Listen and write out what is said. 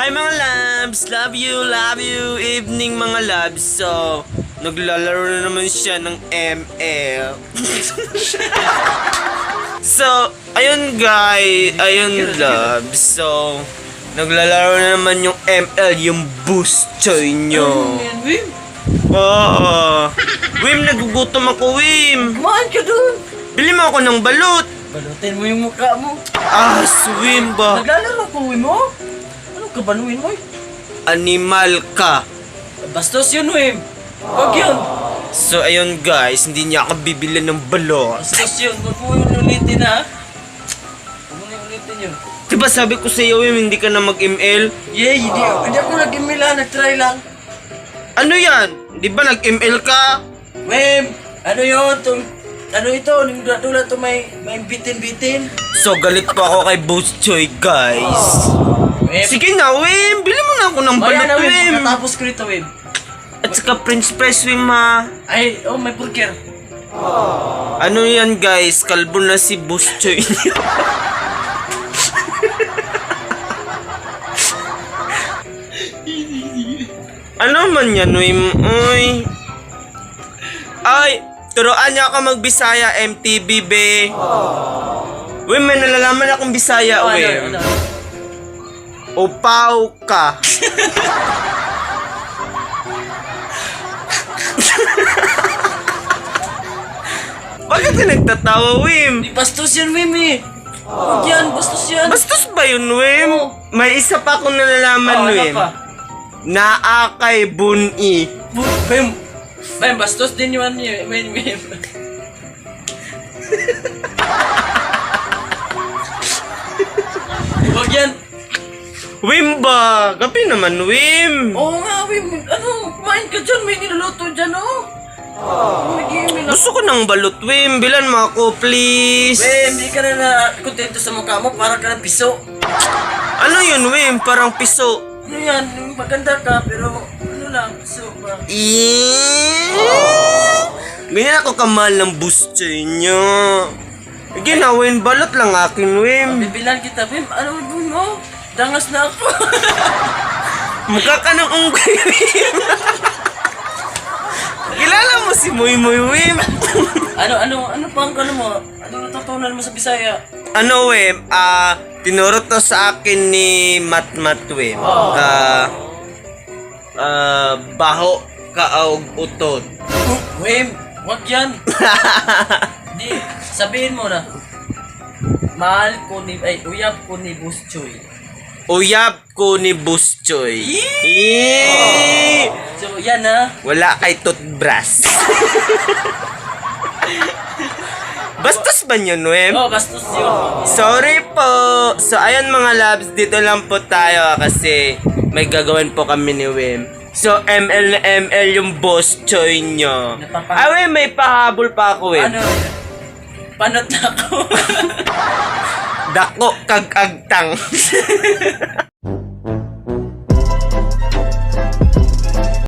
Hi, mga loves! Love you! Evening, mga loves. So, naglalaro na naman siya ng ML. So, ayun guys, ayun, loves. So, naglalaro na naman yung ML, yung boost choy nyo. Ano yan, Wim? Oh. Wim, nagugutom ako, Wim. Kumain ka dun! Bili mo ako ng balut. Balutin mo yung mukha mo. Ah, swim ba? Naglalaro ko, Wim, oh. Ano ka ba, Wim, oy? Animal ka. Bastos yun, Wim. Huwag yun. So, ayun guys, hindi niya ako bibili ng balot. Bastos yun. Huwag mo yun ulitin, ha? Huwag mo na ulitin yun. Diba sabi ko sa iyo, Wim, hindi ka na mag-ML? Yay, hindi ako nag-email, ha. Nag-try lang. Ano yan? Di ba nag-ML ka? Wim, ano yun? Tung, ano ito? Dula to may bitin-bitin. So, galit pa ako kay Boss Choi, guys. Wim, Sige na, Wim! Bili mo na ako ng Maya balot, na, Wim. Wim! Pagkatapos ko nito, Wim. At saka french fries, Wim, ha? Ay, oh, may burger. Ano yan, guys? Kalbo na si Boss Choi niyo. Ano man yan, Wim? Uy. Ay, turuan niya ako magbisaya, MTB, be. Wim, may nalalaman akong Bisaya, Oh, ano, Wim. ano? Upaw ka. Bakit ka nagtatawa, Wim? Di bastos yan, Wim, eh. Huwag yan, bastos yan. Bastos ba yun, Wim? Oo. May isa pa akong nalalaman, Oh, ano Wim. pa? Naa kay Buni. Wim, Wim, bastos din yun, Wim, Wim, Wim. Huwag yan. Wim ba? Gabi naman, Wim. Oo nga, Wim. Ano, kumain ka dyan. May niluluto dyan, oh. Nag-email ako. Gusto ko ng balot, Wim. Bilan mo ako, please. Wim, di ka na na kontento sa mukha mo. Para ka ng piso. Ano yun, Wim? Parang piso. Ano yan? Maganda ka, pero ano lang, piso ba? Eh? Ganyan ako kamahal ng busto inyo. Ginawin, balot lang akin, Wim. Bibilan kita, Wim. Ano, Wim, oh? Dangas na ako. Mukha ka ng unggoy, Wim. Kilala mo si Muy Muy, Wim. Ano pang ano mo? Ano natutunan mo sa Bisaya? Ano, Wim? Ah, tinuro to sa akin ni Matmat, Wim. Ah, ah, baho kaog utot. Wim, wag yan. Di, sabihin mo na. Mahal ko ni, ay, uyab ko ni Boss Choi. Uyab ko ni Buschoy. Yee! So, yan ha. Wala kay toothbrush. Bastos ba yun, Wem? Oh, bastos yun. Sorry po. So, ayan mga loves, dito lang po tayo kasi may gagawin po kami ni Wim. So, ML na ML yung boss choy nyo. Ay, Wim, may pahabol pa ako, Wim. Ano, panot na ako. Dako kag agtang.